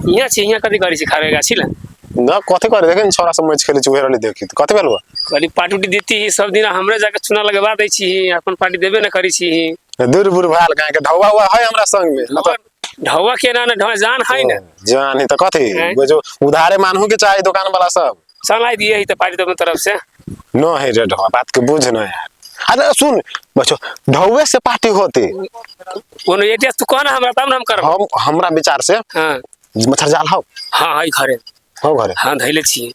यहाँ छी, यहाँ कथी करै छी खावे गाछी ला? ना कथी करे, देखे छोरा सब मैच खेले छी, उहे रहली देखी कथी भेल बा? कहली पार्टी उटी देती ही सब दिन, हमरे जाके चुना लगवा दै छी, अपन पार्टी देबे ना करै छी। दूर बुर भाल काहे के ढौवा हुआ है हमरा संग में ना तो। ढौवा के ना ना ढौवा जान है ना। जान है तो कथी? हैं? वो जो उधारे मानहु के चाहे दुकान वाला सब। चल आई दिए ही तो पार्टी तो अपने तरफ से। न है रे ढौवा, बात के बुझ न यार। अरे सुन बच्चो, ढौवे से पार्टी होती। कोनो एटीएस तू कहना हमरा तब ना हम करब। हम हमरा विचार से हाँ। मच्छर जाल हो। हाँ है घरे। हो घरे। हाँ धैले छी।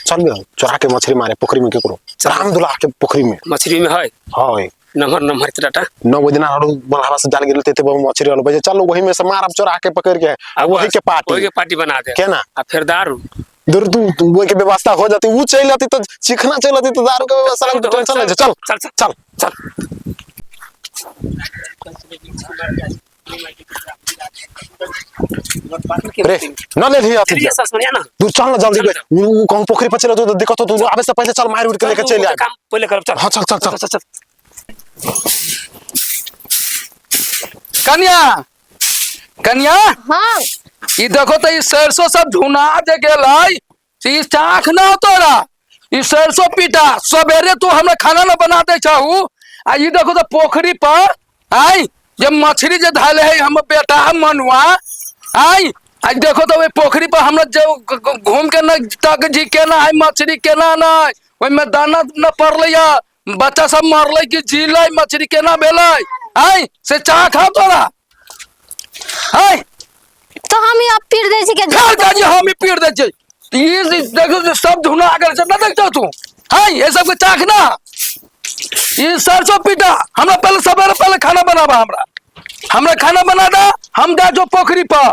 चल बे चोरा के मछली मारे पोखरी में, केकरो राम दुलार के पोखरी में। मछली में है। हाँ। नमहर नमहर टाटा। 9 बजे ना आलू बलहरा से जाल गिरल ते बहु मछली आलू बजे, चलो वही में से मारब चोरा के पकड़ के आ वही के पार्टी। वही के पार्टी बना दे। के ना? आ फिर दारू। दूर तू वही के व्यवस्था हो जाती, ऊ चल जाती तो चिखना चल जाती तो दारू के व्यवस्था चल, टेंशन नहीं, चल चल, चल। चल चल। रे न ले लिया अथी। चलिए ससुरिया ना। तू चल ना जल्दी, चल, चल। ऊ कहूं पोखरी पर चले तो दिक्कत हो, तू आवे से पहले चल मार उड़ के लेके चल आ। काम पहले करब, चल। हां चल चल चल चल चल। कन्या कन्या। हाँ। ई देखो तो ई सरसों सब धुना जे गेलै, से ई चाख ना हो तोरा, ई सरसों पीटा सवेरे तू हमरा खाना ना बना दे छहु। आ ई देखो तो पोखरी पर आई जे मछली जे धाले है हमर बेटा मनुआ आई, आ देखो तो ओई पोखरी पर हमरा जे घूम के न तक जी केना है मछली केना ना, ओइमे दाना न पड़लै या बच्चा सब मरलै कि जीलै मछली केना भेलै आई, से चाख हो तोरा आई। तो हम ही अब पीट दै छी के घर का जी हम ही पीट दै छी। ई जे देखो जे सब धुना गेल छै, न देखतो तू हाय ये सब के चाख ना। ई सरसों पीटा हमरा पहले सवेरे पहले खाना बनाबा, हमरा हमरा खाना बना दा, हम जा जो पोखरी पर,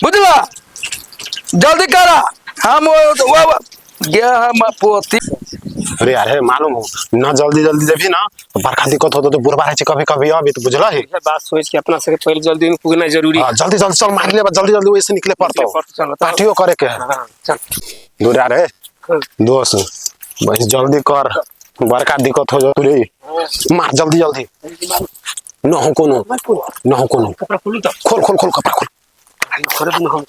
बुझला जल्दी करा। हम वो गया हम पोती। अरे यार है मालूम हो ना, जल्दी जल्दी जबी ना तो बरखा दिक्कत होतो तो बुरबा रहे छै कभी कभी अभी तो बुझला ही। ये बात सोच के अपना सबके पहले जल्दी में पुगना जरूरी है। हां जल्दी जल्दी चल मार ले, जल्दी जल्दी वैसे निकले पड़तो। निकले पड़तो, चलो, पार्टियों करे के है। हाँ, चल। दूर रे हाँ। दोस्त बस जल्दी कर, बरखा दिक्कत हो जातो रे, मार जल्दी जल्दी। न हो कोनो, न हो कोनो। कपड़ा खोलू तो। खोल खोल खोल कपड़ा खोल। खोल न हो।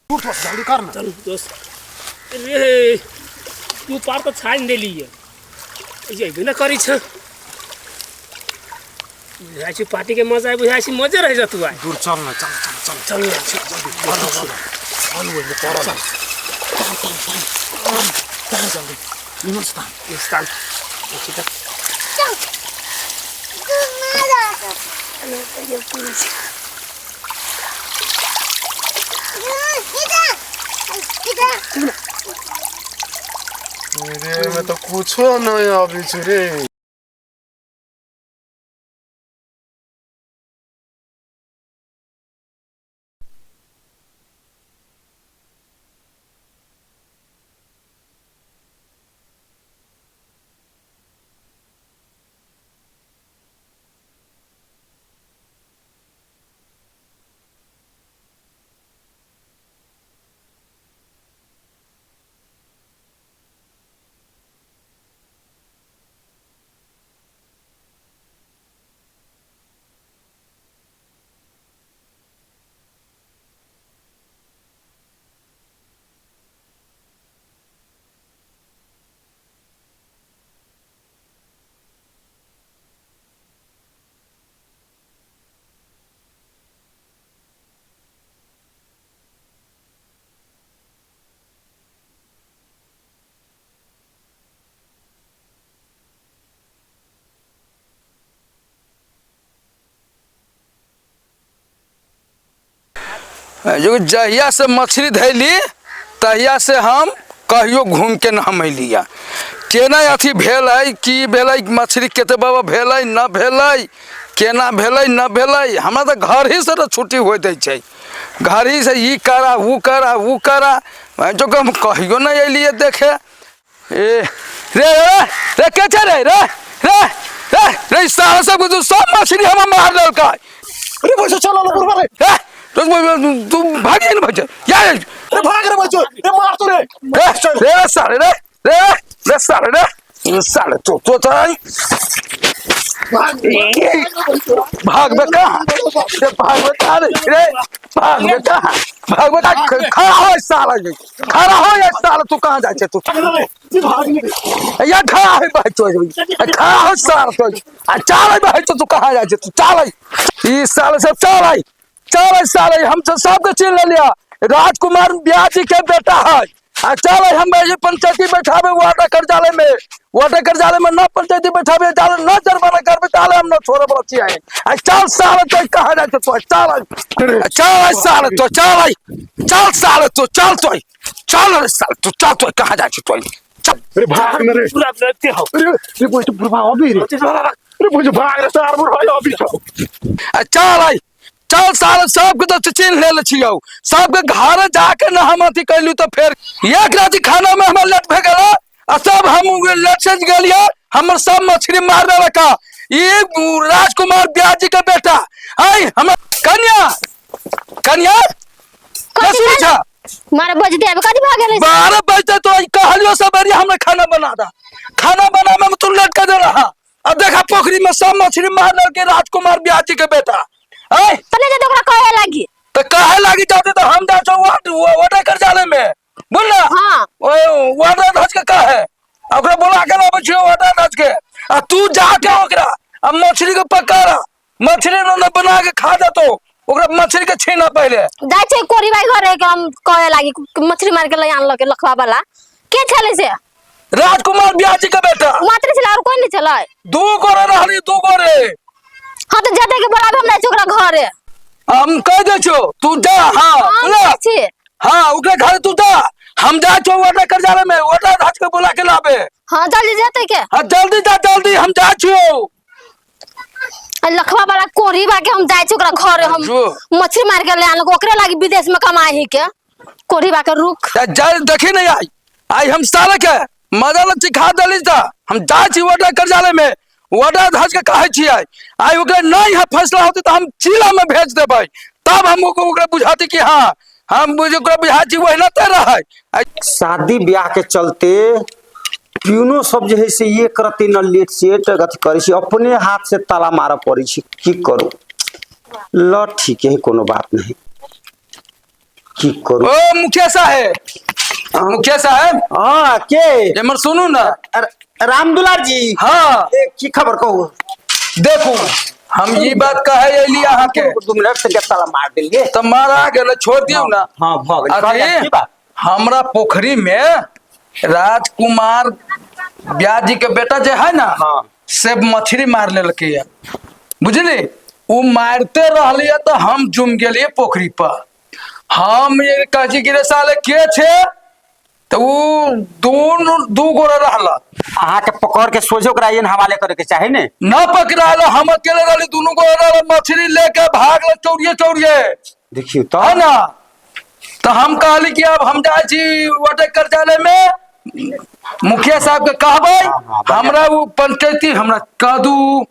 जल्दी कर ना। चल दोस्त। रे तू पार तो छान देली है, ये भी ना करी छ। बुझाइ छी पार्टी के मजा बुझाइ छी मजे रह जतु आइ। दूर चल ना, चल चल चल चल ना। जल्दी चल चल ओइमे पड़ल। चल चल चल चल जल्दी निमन से तान। स्थान। चल। रे में तो कुछो नहीं आबी छै रे। जो जहिया से मछली धैली तहिया से हम कहियो घूम के न हम अलियै। केना अथी भेलै की भेलै, मछली कते बाबा भेलै न भेलै, केना भेलै न भेलै, हमरा तऽ घर ही से तऽ छुट्टी होइत दै छै। घर ही से ई करा उ करा उ करा, जो हम कहियो नहि अयलियै देखे। ए रे रे रे के छै रे रे रे रे रे, सारा सब कुछ सब मछली हम मार देलकै। अरे बच्चो चलो लो बुढ़वा रे। ए तू तू भागी न बच्चे यार। अरे भाग रे बच्चो, ए मार तो रे। रे रे साले रे रे रे साले रे साले, तो तो तो भागबे कहाँ रे, भागबे कहाँ रे रे, भागबे कहाँ, भागबे कहाँ? खड़ा हो साला, खड़ा हो यार साला, तू कहाँ जाइ छै तू यार? खड़ा हो भाई, तो खड़ा हो साला, तो आ चल भाई, तो तू कहाँ जाइ छै तू? चल ई साले सब, चल चल साले, हम तो सबके चिन्ह लेलिया, राजकुमार ब्याजी के बेटा है। आ चल हम ये पंचायती बैठाबे वार्ड कर्जालय में, वार्ड कर्जालय में न पंचायती बैठाबे जाले न जुर्माना करबे ताले हम न छोड़े वाला छियै। आ चल साले, तो कहाँ जाइ छै तू? चल चल साले, तो चल चल साले, तो चल, तो चल रे साले, तू चल, तो कहाँ जाइ छै तू? चल। अरे भाग न रे। पूरा देखते हो। अरे रे बच्चो बुढ़वा अभी रे। अरे बच्चो भाग रे सार, बुढ़वा अभी छौ। आ चल आई, चल साले, सबके तो चिन्ह ले छियौ, सबके घर जाके न हम अथी कैलू तो फेर एक राति खाना में हमर लेट भए गेल आ सब हम लेट से गेलियै, हमर सब मछली मार देलक। ई राजकुमार ब्याजी के बेटा है। हमर कन्या, कन्या के सुनै छ? मारे बजते आबे कथी भऽ गेलै? 12 बजते तो कहलियो सबेरे हमरा खाना बना दा, खाना बनावे में तू लेट के दे रहा। अब देखा पोखरी में सब मछली मार देलकै राजकुमार ब्याजी के बेटा। ऐ तने जे ओकरा कहे लागी। तो कहे लागी जाते तो हम जा वार्ड वार्ड कर्जालय में बोल ना। हाँ। ओ वार्ड धज के कहे ओकरा बोला के लाबै छियो वार्ड धज के, आ तू जाके ओकरा आ मछली के पकड़, मछली न बना के खा देतो ओकरा, मछली के छीना पहले। जाइ छै कोरी भाई घरे के हम कहे लागी मछली मार के ले आनलक लखवा वाला के छलै से? राजकुमार ब्याजी के बेटा। मात्र छलै और कोई नहीं छलै? दू गोरे रहली, दू गोरे। हाँ तो जते के बोलाबे हम जाइ छी ओकरा घरे। हम कह दे छो तू जा। हाँ। हम बोला। जाइ छी। हाँ ओकरा घरे तू जा, हम जा छो वार्ड कर्जालय में वार्ड धज के बोला के लाबे। हाँ जल्दी जते के। हाँ जल्दी जा, जल्दी हम जा छियो। आ लखवा वाला कोरी बा के हम जाइ छी ओकरा घरे, हम जो। मछली मार के ले आनलक ओकरे लागी विदेश में कमाई के कोरी बा के रुक। जा जा देखी नहीं आई आई हम साले के मजा ल सिखा देली ता हम जा छी वार्ड कर्जालय में वार्ड धज के कहै छियै आई ओकरा नहीं है फैसला होते तो हम जिला में भेज देबै, तब हम ओकरा बुझाती कि हाँ हम बुझ ओकरा बुझा छी वही ते रहै। शादी ब्याह के चलते प्यूनो सब जे है से एक रत्ती न लेट सेट अथी करै छी, अपने हाथ से ताला मारऽ पड़ै छै। की करू, ल ठीक है कोनो बात नहीं, की करू। ओ मुखिया साहेब, मुखिया साहेब। हाँ के? एमर सुनू ना। राम दुलार जी। हाँ। ए, की खबर कहू? देखू हम ई बात कहे अयली अहाँ के। 2 मिनट से ताला मार देलिए। तऽ मारा गेल, छोड़ दियौ ना। हाँ भऽ गेल। अथी, की बात? हमरा पोखरी में राजकुमार ब्याजी के बेटा जे है ना, हाँ। से मछली मार लेलकै है बुझली। उ मारते रहलियै तऽ हम जुम गेलियै पोखरी पर। हम ये कहै छी कि रे साले के छे, तऽ उ दोनों दू गोरा रहल। अहाँ के पकड़ के सोझे ओकरा एहन हवाले करे के चाही ने। न पकड़ायल, हम अकेले रहली, दुनू गोरा रहल, मछली लेके भागल चौरिये चौरिये। देखियौ तऽ। है ना, तो हम कहली कि अब हम जाइ छी वार्ड कर्जालय में मुखिया साहब के कहबै हाँ, बढ़िया। हमरा उ पंचायती हमरा कह दू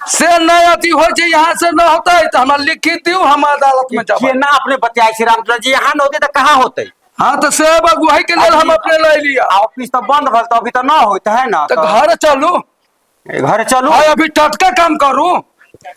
से नहीं अथी होइ छै, यहाँ से न होतै तऽ हमरा लिखित दियौ, हम अदालत में जेबै। केना अपने बतियाइ छी रामचंद्र जी, यहाँ न होते तऽ कहाँ होते? हाँ तऽ से वही के लेल हम अपने ले लिया। आ ऑफिस तऽ बंद भल तऽ अभी तऽ न होइत है ना। तऽ घर चलू। घर चलू। हाँ अभी टटका काम करू,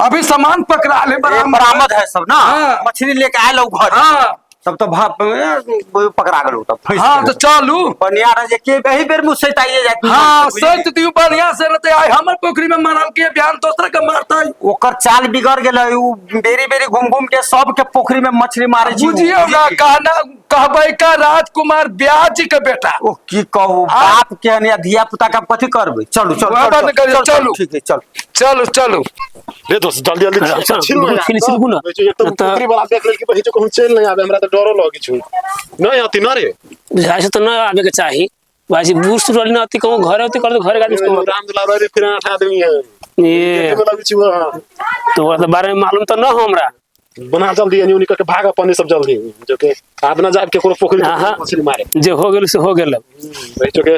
अभी सामान पकड़ा ले। बरामद है सब ना। हाँ। मछली लेके आयल घर। हाँ। तब तो भाप पकड़ा गेलौ तब फंसि हाँ गेलौ। तो चलू। बढ़िया रह जे के एही बेर मुँह सैताइए जाइत। हाँ सैत दियौ बढ़िया से, नहीं आइ हमर पोखरी में मारल के बिहान दोसर के मारतै। ओकर चाल बिगड़ गेलै, उ बेरी बेरी घूम घूम के सबके पोखरी में मछली मारे छै। बुझियौ ना कहना कहबै का राजकुमार ब्यास जी के बेटा। ओ की कहू बाप के या धिया पुता के कथी करबै। चलू चलू वएह बात करियौ, चलू। ठीक है चलू चलू चलू रे दोस्त जल्दी जल्दी चल, छिल ना छिल, छिल ना। एक तो तो- पोखरी वाला देख लेल कि बही जो कहूं चल नहीं आबे, हमरा तो डरो लगे छु नहीं आती ना रे। बुझाइ से तो न आबे के चाही बाजी बूढ़ सुढ़ वाली न अति कहूँ घर अति कर घर के आदमी से राम दुलार रे फिर 8 आदमी है ये देखे वाला छु हां। तो ओकरा तो बारे में मालूम तो न हो हमरा। बना जल्दी यानी उनी के भाग अपन सब जल्दी जो के आब ना जाब केकरो पोखरी हाँ। मछली मारे जे हो गेल से हो गेल। भाई जो के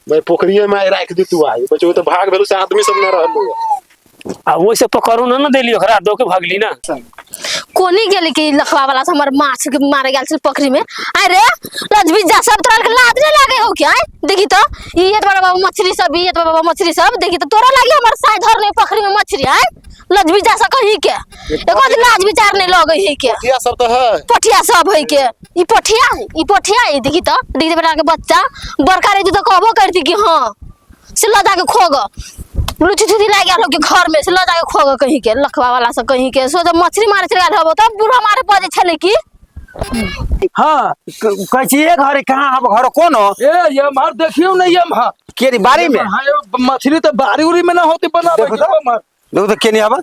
भाई पोखरिए में राख दी तू आई बच्चो तो भाग भेलु से आदमी सब न रहल। आ ओइसे पकड़ू न न देली ओकरा दो के भगली ना। कोनी गेली कि लखवा वाला से हमर माछ के मारे गेल छल पोखरी में। अरे लजबी जा सब तोरा के लाज नहीं लागे हो क्या? देखी तो ई एत बड़ा बाबा मछली सब, ई एत बड़ा बाबा मछली सब, देखी तो तोरा लागी हमर साय धर नहीं पोखरी में मछली। आय लजबी जा सब कही के एको दिन लाज विचार नहीं लगे है के। पठिया सब तो है, पठिया सब है के। ई पठिया है, ई पठिया है। देखी तो देखी तो बेटा के बच्चा बड़का रही तो कहबो करती कि हां से ल जाके खोग लुची थुथी लाग गेल हो के घर में से ल जाके खोग कहीं के लखवा वाला से कहीं के। सो जब मछली मारे चल गेल होबो तब बूढ़ा मारे पड़े छले की। हां कहै छी ए घरे कहाँ हब घर कोनो ए ये मार देखियो नहीं ये मार केरी बारी में। हां ये मछली तो बारी उरी में ना होती बनावे देखो तो। मार देखो तो केनी हब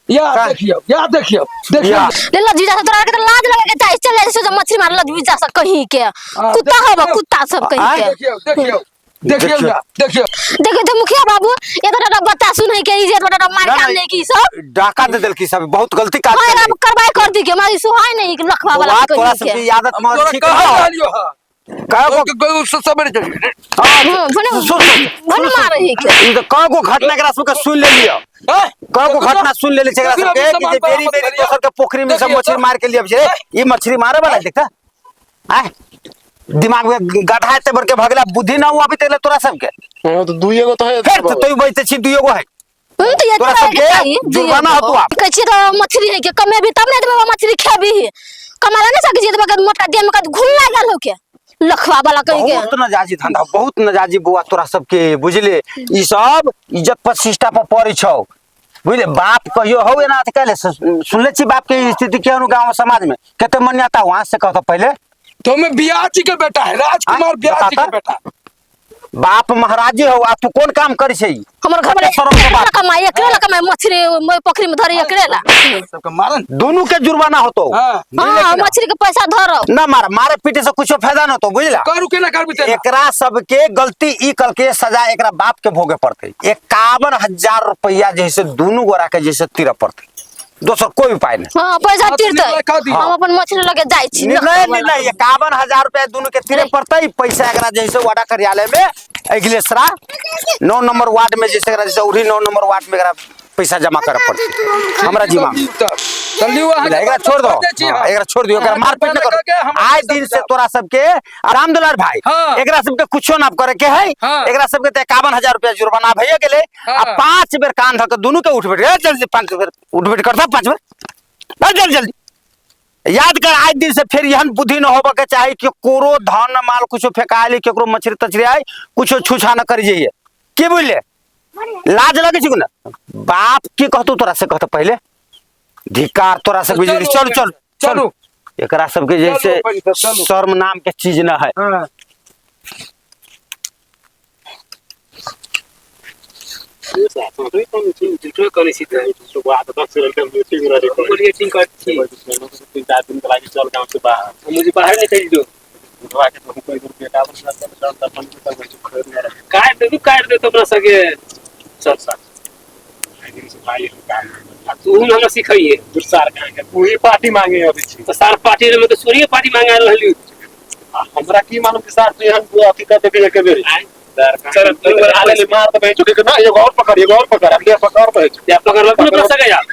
या का? देखियो या देखियो देखियो या। ले लजबी जा तोरा के तो लाज लगे के चाही चल जाए सो जब मछली मार लजबी जा सब कहीं के कुत्ता होबो कुत्ता सब कहीं के। देखियो देखियो देखियो देखियो। देखियो देखो तो मुखिया बाबू ये तो बच्चा सुन के ई जे बड़ा मार ना, काम ना, नहीं की सब डाका दे देलकी सब बहुत गलती काज हां केलकी। अब करवाई कर दी के मारी सुहाय नहीं कि लखवा वाला बौआ, कहीं तोरा के। सबके आदत मत तोरा ठीक कहाँ न हो। डालियो हां कय गो सब हम्म, सुन, सुन, भने मारे है के। ई तो कय गो घटना एकरा सबके सुन लेलियो, कय गो घटना सुन लेली छै एकरा सबके कि जे बेरी बेरी दोसर के पोखरी में सब मछली मार के लिए छै। ई मछली मारे वाला देखता आय दिमाग में गड्ढा एते भर के भगला बुद्धि ना हुआ अभी तक तोरा सबके। हां तो दुइए गो तो है फिर तो तू बैठे छी दुइयो गो है। तो ये तोरा तोरा सबके के जुर्माना होतो आप। कहै छी तो मछली है के कमे भी तब ने देबे मछली खेबी कमाला नहीं सकै छी तो मोटका देह में कद घुन लागल हो के लखवा वाला कहीं के। बहुत नजाजी धंधा बहुत नजाजी बुआ तोरा सबके बुझले। ई सब इज्जत प्रतिष्ठा पर पड़ै छौ बुझले। बाप कहियो हौ एना अथी कैले सुनले छी बाप के स्थिति केहन गांव समाज में कते मान्यता वहां से कहत पहले। तो मैं ब्यास जी के बेटा है राजकुमार ब्यास जी के बेटा। बाप महाराज हो आ तू कोन काम करै छै? हमर घर में शरम के बात। कमाई एकरे ला कमाई मछली पोखरी में धरी एकरे ला सबके मारन दोनों के जुर्माना होतो। हां मछली के पैसा धरो ना मार मारे पीटे से कुछो फायदा न होतो बुझला। करू के ना करबी तेना। एकरा सबके गलती ई कल के सजा एकरा बाप के भोगे पड़ते। 51,000 रुपया जैसे दोनों गोरा के जैसे तीर पड़ते, दोसर कोई उपाय नहीं। हां पैसा तीरते हम अपन मछली लगे जाय छी। निर्णय निर्णय 51,000 रुपया दोनों के तीरे पड़ते। पैसा एकरा जैसे वाडा कार्यालय में अगिलेसरा 9 नंबर वार्ड में जैसे एकरा जैसे उरी 9 नंबर वार्ड में एकरा पैसा जमा करे पड़ते हमरा जिम्मा में। एकरा छोड़ दो, एकरा छोड़ दियो, एकरा मारपीट न करो। आज दिन से तोरा सबके आराम दुलार भाई एकरा सबके कुछो ना करे के है। एकरा सबके त 51,000 रुपया जुर्माना भइए गेले। आ 5 बेर कान धक दोनों के उठ बैठ जल्दी 5 बेर उठ बैठ करता 5 बेर जल्दी जल्दी याद कर। आज दिन से फिर एहन बुद्धि न होबे के चाही कि कोरो धन माल कुछो फेकाले केकरो मछली तछरी आए कुछो छूछा न करी जाइए की बुझले। लाज लगे छै ना बाप की कहतौ तोरा से कहत पहले धिकार तोरा से बुझली। चल चल चलू एकरा सबके जैसे शर्म नाम के चीज न है। मुझे बाहर निकल दो काट दे तू काट दे तो अपना सके चल साथ तू हमरा सिखाइए वही पार्टी मांगे अभी छी तो सार पार्टी में तो सूर्य पार्टी मांगे रहली। हमरा की मालूम कि सार तू एहन अथी कर देबी के बेरी। चल चल मार तो भेजो के ना एगो और पकड़, एगो और पकड़, अब ले पकड़ भेजो या पकड़ लो अपना सके यार।